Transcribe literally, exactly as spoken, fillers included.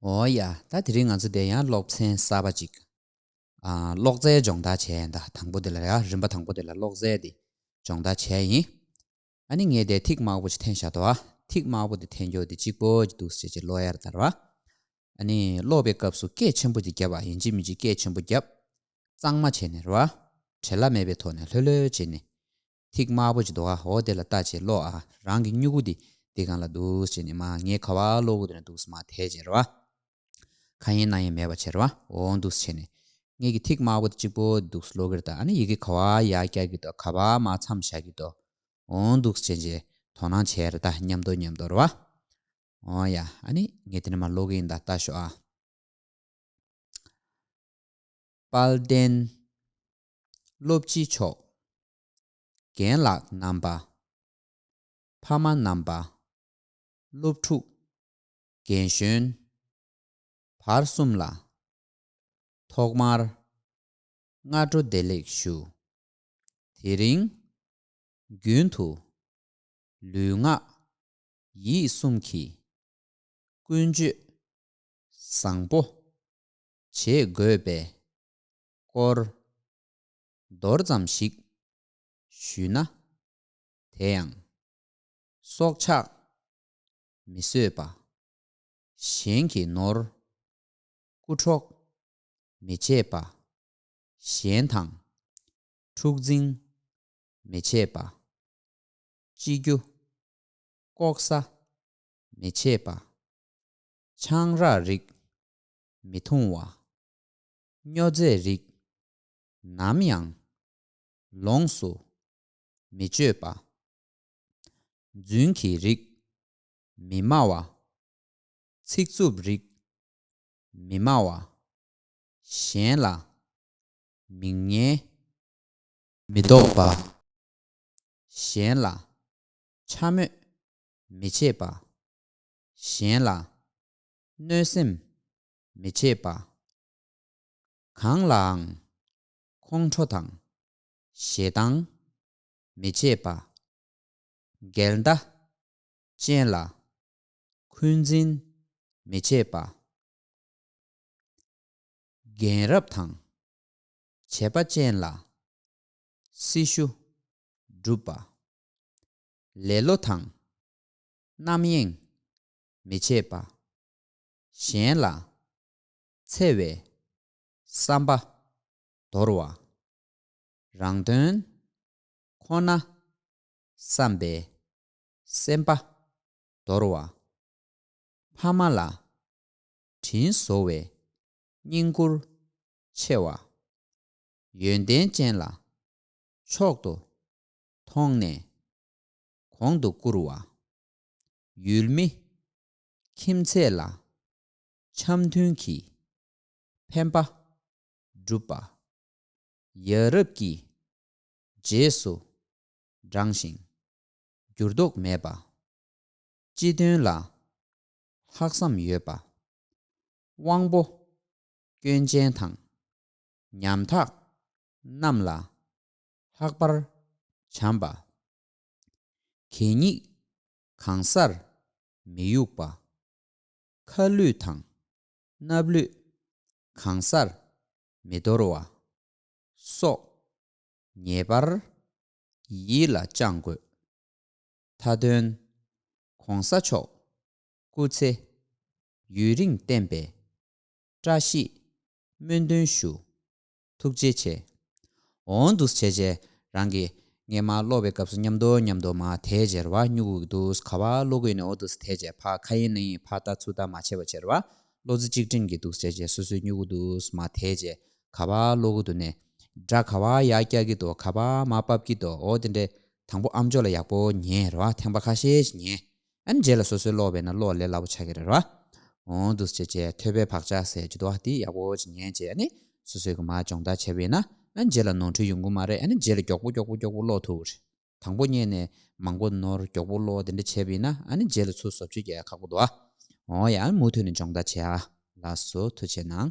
འོ་ཡ། ད་དེ་རིང་ང་ཚོ་དེ་ཡང་སློབ་ཚན་གསར་པ་ཅིག་ཨ། ཀློག་རྩལ་སྦྱོང་བརྡར་བྱས་ཡིན། ད་དང་པོ་དེ་ལ་ཡ། རིམ་པ་དང་པོ་དེ་ལ་ཀློག་རྩལ་དེ་སྦྱོང་བརྡར་བྱས་ཡིན། ཨ་ནི་ངས་དེ་ཐིག་དམར་པོ་ཅིག་འཐེན་བཞག་འདུག་ཨ། ཐིག་དམར་པོ་དེ་འཐེན་རྒྱུ་དེ་གཅིག་པོ་ཅིག་འདུག་ཟེར་ཅིག་ཀློག་ཡར་དར་བ། ཨ་ནི་ཀློག་པའི་སྐབས་སུ་སྐད་ཆེན་པོ་ཅིག་བརྒྱབ་པ། ཡིན་གཅིག་མིན་གཅིག་སྐད་ཆེན་པོ་བརྒྱབ། གཙང་མ་བྱས་ནས་རེད་བ། བྲེལ་བ་མེད་པའི་ཐོག་ནས་ལྷོད་ལྷོད་བྱས་ནས། ཐིག་དམར་པོ་ཅིག་འདུག་ཨ། འོ་དེ་ལ་ལྟ་བྱས་ཀློག་ཨ། རང་གི་སྨྱུ་གུ་དེ་དེ་སྒང་ལ་འདུག་བྱས་ནས། མ་ངས་ག་བ་ཀློག་གི་འདུག་ན་འདུག་མ་དེ་བྱས་རེད་བ། ཁ་ཡན་སྣ་ཡན་མེད་པ་བྱས་རེད་བ། འོ་འདུག་བྱས་ནས། ངས་ཀྱི་ཐིག་དམར་པོ་དེ་གཅིག་པོ་འདུག་ཀློག་གི་རེད། ད་ཨ་ནི་ཡི་གེ་ག་བ་ཡར་བཀྱག་གི་འདུག་ག་བ་མར་མཚམས་བཞག་གི་འདུག་འོ་འདུག་བྱས་བྱས་དོ་སྣང་བྱས་རེད། ད་མཉམ་དུ་མཉམ་དུ་རེད་བ། འོ་ཡ། ཨ་ནི་ངས་དེ་ནས་མར་ཀློག་གི་ཡིན། ད་ལྟ་ཞོག་ཨ། དཔལ་ལྡན་སློབ་སྤྱི་མཆོག་རྒན་ལགས་རྣམ་པ། ཕ་མ་རྣམ་པ། སློབ་ཕྲུག་རྒན་གཞོན་བར་གསུམ་ལ། ཐོག་མར་སྔ་དྲོ་བདེ་ལེགས་ཞུ། དེ་རིང་རྒྱུན་དུ་ལུས་ངག་ཡིད་གསུམ་གྱི་ཀུན་སྤྱོད་བཟང་པོ་བྱེད་དགོས་པའི་སྐོར་མདོར་ཙམ་ཞིག་ཞུས་ན། དེ་ཡང་སྲོག་ཆགས་མི་གསོད་པ། གཞན་གྱི་ནོར་རྐུ་འཕྲོག་མི་བྱེད་པ། གཞན་དང་འཁྲུག་འཛིང་མི་བྱེད་པ། སྤྱི་རྒྱུ་ལྐོག་ཟ་མི་བྱེད་པ། ཆང་རག་རིགས་མི་འཐུང་བ། སྨྱོ་རྫས་རིགས་ནམ་ཡང་ལོངས་སུ་མི་སྤྱོད་པ། རྫུན་གྱི་རིགས་མི་སྨྲ་བ། ཚིག་རྩུབ་རིགས་མི་སྨྲ་བ། གཞན་ལ་མིང་ངན་མི་འདོགས་པ། གཞན་ལ་འཕྱ་སྨོད་མི་བྱེད་པ། གཞན་ལ་གནོད་སེམས་མི་བྱེད་པ། གང་ལའང་ཁོང་ཁྲོ་དང་ཞེ་སྡང་མི་བྱེད་པ། འགལ་ཟླ་ཅན་ལ་འཁོན་འཛིན་མི་བྱེད་པ། རྒན་རབས་དང་བྱེད་པ་ཅན་ལ་སྲི་ཞུ་སྒྲུབ་པ། ལེ་ལོ་དང་རྣམ་གཡེང་མི་བྱེད་པ། གཞན་ལ་འཚེ་བའི་བསམ་པ་དོར་བ། རང་དོན་ཁོ་ན་བསམ་པའི་སེམས་པ་དོར་བ། ཕ་མ་ལ་དྲིན་གཟོ་བའི་བསྙེན་བཀུར་ཆེ་བ། ཡོན་ཏན་ཅན་ལ་མཆོག་ཏུ་མཐོང་ནས་གོང་དུ་བཀུར་བ། ཡུལ་མི་ཁྱིམ་མཚེས་ལ་འཆམ་མཐུན་གྱིས་ཕན་པ་སྒྲུབ་པ། ཡ་རབས་ཀྱི་རྗེས་སུ་འབྲང་ཞིང་འགྱུར་ལྡོག་མེད་པ། སྤྱི་དོན་ལ་ལྷག་བསམ་ཡོད་པ། དབང་པོ་སྐྱོན་ཅན་དང་ཉམ་ཐག་རྣམས་ལ་ལྷག་པར་བྱམས་པ། གད་སྙིགས་གང་སར་མི་གཡུག་པ། ཁ་བླུད་དང་སྣབས་བླུད་གང་སར་མི་དོར་བ། སྲོག་ངེས་པར་ཡིད་ལ་བཅངས་དགོས། མཐའ་དོན་༸གོང་ས་མཆོག་སྐུ་ཚེ་ཡུན་རིང་བརྟན་པའི་བཀྲ་ཤིས་སྨོན་འདུན་ཞུ། ཐུགས་རྗེ་ཆེ། འོ་འདུག་སེ་བྱས་བྱས་རང་གིས་སྔས་མ་ཀློག་པའི་སྐབས་སུ་མཉམ་དུ་མཉམ་དུ་མར་དེད་བྱས་རེད་བ། སྨྱུ་གུ་འདུག་ག་བ་ཀློག་གི་ཡོད་ནའི་འོ་འདུག་སེ་དེད་བྱས་ཕར་ཁ་ཡིན་ན་ཡིན་ཕར་ལྟ་ཚུར་ལྟ་མ་བྱས་པ་བྱས་རེད་བ། བློ་རྩེ་གཅིག་སྒྲིམ་གྱིས་འདུག་སེ་བྱས་བྱས་སོ་སོའི་སྨྱུ་གུ་འདུག་མར་དེད་བྱས་ག་བ་ཀློག་གི་འདུག་ནའི་སྒྲ་ག་བ་ཡར་བཀྱག་གི་འདུག་ག་བ་མར་ཕབ་ཀྱི་འདུག་འོ་དེ་འདྲའི་དང་པོ་ཨམ་ཅོག་ལ་ཡག་པོ་ཉན་རེད་བ། ཐེངས་པ་ཁ་ཤས་ཤིག་ཉན། ཨ་ནི་རྗེས་ལ་སོ་སོའི་ཀློག་པས་ན་ཀློག་ལས་སླ་པོ་ཆགས་ཀྱི་རེད་བ། འོ་འདུག་སེ་བྱས་བྱས་ཐོས་པའི་བག་ཆགས་ཟེར་གྱི་འདུག་བ། དེ་ཡག་པོ་ཅིག་ཉན་བྱས་ཨ་ནི་སོ་སོའི་གི་མར་སྦྱོང་བརྡར་བྱས་པས་ན་ཨ་ནི་རྗེས་ལ་ནོར་འཁྲུལ་ཡོང་གི་མ་རེད། ཨ་ནི་རྗེས་ལ་མགྱོགས་པོ་མགྱོགས་པོ་མགྱོགས་པོ་ཀློག་ཐུབ་ཀྱི་རེད། དང་པོ་ཉན་ནས་མང་པོ་ནོར་མགྱོགས་པོ་ཀློག་དེ་འདྲ་བྱས་པས་ན་ཨ་ནི་རྗེས་ལ་ཚུར་བཟོ་བཅོས་རྒྱག་ཡ་ཁག་པོ་འདུག་བ། འོ་ཡ། ཨ་ནི་མུ་མཐུད་ནས་སྦྱོང་བརྡར་བྱེད་ཨ། ལགས་སོ། ཐུགས་རྗེ་གནང་།